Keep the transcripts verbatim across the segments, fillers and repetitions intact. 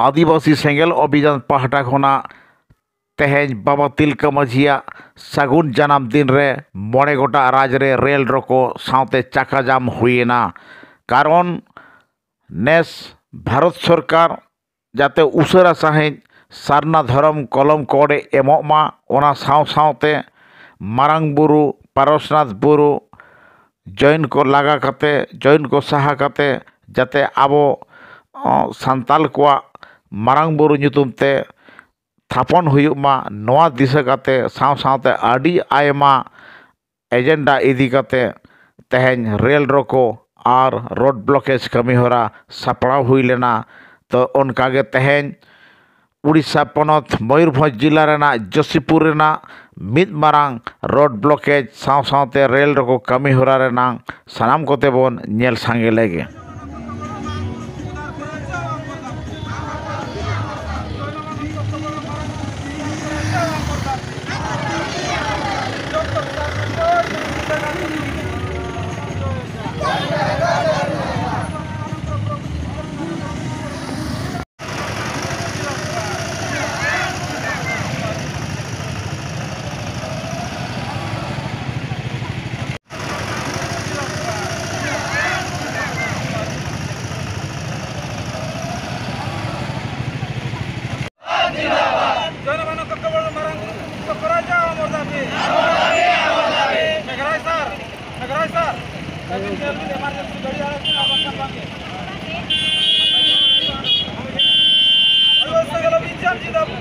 ᱟᱹᱫᱤᱵᱟᱹᱥᱤ ᱥᱮᱸᱜᱮᱞ ᱚᱵᱷᱤᱡᱟᱱ ᱯᱟᱦᱴᱟ ᱠᱷᱚᱱᱟᱜ ᱛᱮᱦᱮᱧ ᱵᱟᱵᱟ ᱛᱤᱞᱠᱟᱹ ᱢᱟᱹᱡᱷᱤᱭᱟᱜ ᱥᱟᱹᱜᱩᱱ ᱡᱟᱱᱟᱢ ᱫᱤᱱ ᱨᱮ ᱢᱚᱬᱮ ᱜᱚᱴᱟᱝ ᱨᱟᱡᱽ ᱨᱮ ᱨᱮᱞ ᱨᱚᱠᱚ ᱥᱟᱶᱛᱮ ᱪᱟᱠᱟ ᱡᱟᱢ ᱦᱩᱭᱮᱱᱟ᱾ ᱠᱟᱨᱚᱱ, ᱱᱮᱥ ᱵᱷᱟᱨᱚᱛ ᱥᱚᱨᱠᱟᱨ ᱡᱟᱛᱮ ᱩᱥᱟᱹᱨᱟ ᱥᱟᱺᱦᱤᱡ ᱥᱟᱨᱱᱟ ᱫᱷᱚᱨᱚᱢ ᱠᱚᱞᱚᱢ ᱠᱳᱰ ᱮ ᱮᱢᱚᱜ ᱢᱟ, ᱚᱱᱟ ᱥᱟᱶ ᱥᱟᱶᱛᱮ ᱢᱟᱨᱟᱝ ᱵᱩᱨᱩ, ᱯᱟᱨᱚᱥᱱᱟᱛᱷ ᱵᱩᱨᱩ, ᱡᱚᱭᱮᱱ ᱠᱚ ᱞᱟᱜᱟ ᱠᱟᱛᱮ, ᱡᱚᱭᱮᱱ ᱠᱚ ᱥᱟᱦᱟ ᱠᱟᱛᱮ, ᱡᱟᱛᱮ ᱟᱵᱚ, ᱚ, ᱥᱟᱱᱛᱟᱞ ᱠᱚᱣᱟᱜ ᱢᱟᱨᱟᱝ ᱵᱩᱨᱩ ᱧᱩᱛᱩᱢ ᱛᱮ ᱛᱷᱟᱯᱚᱱ ᱦᱩᱭᱩᱜ ᱢᱟ, ᱱᱚᱣᱟ ᱫᱤᱥᱟᱹ ᱠᱟᱛᱮ ᱥᱟᱶ ᱥᱟᱶᱛᱮ ᱟᱹᱰᱤ ᱟᱭᱢᱟ ᱮᱡᱮᱱᱰᱟ ᱤᱫᱤ ᱠᱟᱛᱮ ᱛᱮᱦᱮᱧ ᱨᱮᱞ ᱨᱚᱠᱚ ᱟᱨ ᱨᱳᱰ ᱵᱞᱚᱠᱮᱡᱽ ᱠᱟᱹᱢᱤᱦᱚᱨᱟ ᱥᱟᱯᱲᱟᱣ ᱦᱩᱭ ᱞᱮᱱᱟ᱾ ᱛᱚ, ᱚᱱᱠᱟᱜᱮ ᱛᱮᱦᱮᱧ ᱩᱲᱤᱥᱥᱟ ᱯᱚᱱᱚᱛ ᱢᱚᱭᱩᱨᱵᱷᱚᱸᱡᱽ ᱡᱤᱞᱟ ᱨᱮᱱᱟᱜ ᱡᱳᱥᱤᱯᱩᱨ ᱨᱮᱱᱟᱜ ᱢᱤᱫ ᱢᱟᱨᱟᱝ ᱨᱳᱰ ᱵᱞᱚᱠᱮᱡᱽ ᱥᱟᱶ ᱥᱟᱶᱛᱮ ᱨᱮᱞ ᱨᱚᱠᱚ ᱠᱟᱹᱢᱤᱦᱚᱨᱟ ᱨᱮᱱᱟᱜ ᱥᱟᱱᱟᱢ ᱠᱚᱛᱮ ᱵᱚᱱ ᱧᱮᱞ ᱥᱟᱸᱜᱮ ᱞᱮᱜᱮ᱾ ᱡᱚᱱᱚᱜᱚᱱᱚ ᱠᱚ ᱠᱮᱵᱚᱞ ᱢᱟᱨᱟᱝ ᱵᱩᱨᱩ ᱠᱚ ᱠᱚᱨᱟᱣ ᱡᱟ ᱚᱢᱚᱨ ᱫᱟᱵᱤ᱾ ᱢᱮᱜᱷᱨᱟᱭ ᱥᱟᱨ, ᱢᱮᱜᱷᱨᱟᱭ ᱥᱟᱨ, ᱟᱹᱵᱤᱱ ᱧᱮᱞ ᱵᱤᱱ, ᱮᱢᱟᱨᱡᱮᱱᱥᱤ ᱜᱟᱹᱰᱤ ᱟᱲᱟᱜ ᱵᱤᱱ, ᱟᱨ ᱵᱟᱝᱠᱷᱟᱱ ᱵᱟᱝ ᱜᱮ᱾ ᱟᱭᱳ ᱥᱟᱜᱟᱞ ᱵᱤᱪᱟᱨ ᱡᱤᱱᱫᱟᱵᱟᱫ᱾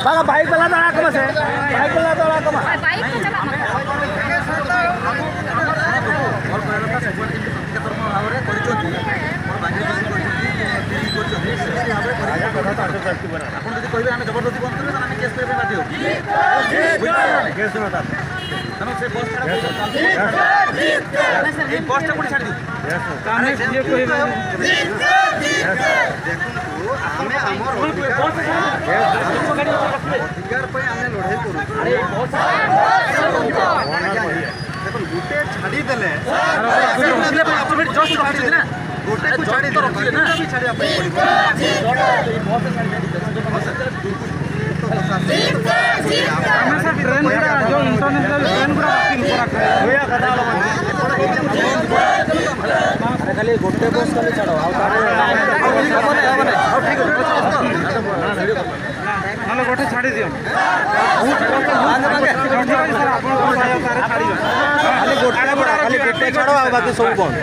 ᱵᱟᱝᱟ, ᱵᱟᱭᱤᱠ ᱵᱟᱞᱟ ᱫᱚ ᱟᱲᱟᱜ ᱠᱚᱢᱟ ᱥᱮ, ᱵᱟᱭᱤᱠ ᱵᱟᱞᱟ ᱫᱚ ᱟᱲᱟᱜ ᱠᱚᱢᱟ᱾ ᱵᱟᱭᱤᱠ ᱠᱚ ᱪᱟᱞᱟᱜ ᱢᱟ᱾ ଆପଣ ଯଦି କହିବେ ଆମେ ଜବରଦସ୍ତି ବନ୍ଦ କରିବୁ, ତାହେଲେ ଆମେ କେସ୍ କରିବା ପାଇଁ ବାଧ୍ୟ ହବୁ। ବୁଝିପାରିଲେ ନା? କେସ୍ ନୁହେଁ, ତାହେଲେ। ତେଣୁ ସେ ବସ୍ ଛାଡ଼, ଏଇ ବସ୍ଟା କୋଉଠି ଛାଡ଼ିଦେବୁ? ଆମେ ଇଏ କହିବା। ଦେଖନ୍ତୁ, ଆମେ ଆମର ଅଧିକାର, ଅଧିକାର ପାଇଁ ଆମେ ଲଢ଼େଇ କରୁଛୁ। ଆଜ୍ଞା, ଆଜ୍ଞା। ଦେଖନ୍ତୁ, ଗୋଟେ ଛାଡ଼ିଦେଲେ, ଗୋଟେ ଛାଡ଼ିଦେଲେ, ଗୋଟେ ଛାଡ଼ିଦେଲେ, ବାକିଟା ବି ଛାଡ଼ିବା ପାଇଁ ପଡ଼ିବ। ଆମେ ସାର୍ ଟ୍ରେନ୍ ଗୁଡ଼ା, ଯେଉଁ ଇଣ୍ଟରନ୍ୟାସନାଲ ଟ୍ରେନ୍ ଗୁଡ଼ା ବାତିଲ କରାଖାଏ। ଆରେ ଖାଲି ଗୋଟେ ବସ୍ ଖାଲି ଛାଡ଼, ଆଉ ତାପରେ ହବନି, ହବନି। ହଉ, ଠିକ୍ ଅଛି। ନହେଲେ ଗୋଟେ ଛାଡ଼ି ଦିଅନ୍ତୁ। ହଉ, ଠିକ୍ ଅଛି ସାର୍, ଆପଣଙ୍କ ଭାଇ ଆଉ ତାହେଲେ ଛାଡ଼ିବେ। ଖାଲି ଗୋଟେ, ଖାଲି ଗୋଟେ ଛାଡ଼, ଆଉ ବାକି ସବୁ ବନ୍ଦ।